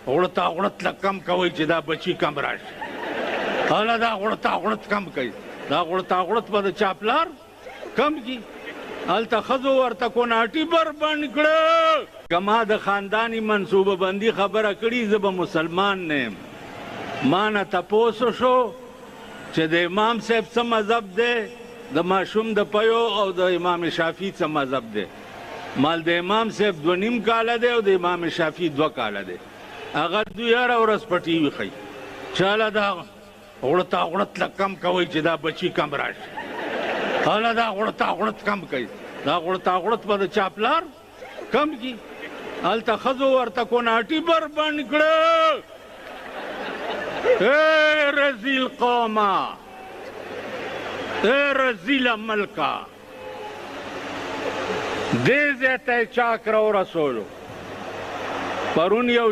غړتا غړت لږ کم کوئ چې دا بچي کم راشي. هله دا غړتا غړت کم کوي، دا غړتا غړت به د چا پلار کم کړي. هلته ښځو ورته کوناټي بربنډ کړه. که ما د خانداني منصوبه بندي خبره کړي زه به مسلمان نه یم. ما نه تپوس وشو چې د امام صاحب څه مذهب دی، د ماشوم د پیو او د امام شافعي څه مذهب دی. مال د امام صاحب 2.5 کاله دی او د امام شافعي 2 کاله دی. هغه دوی هره ورځ په ټي وي ښيي چې هله دا غړتا غړت لږ کم کوئ چې دا بچي کم راشي. هله دا غړتا غړت کم کوي، دا غړتا غړت به د چا پلار کم کړي. هلته ښځو ورته کوناټي بربنډ کړه. ای رزیل قومه، ای رزیله ملکه، دې ځای ته یې چاک راورسولو. پرون یو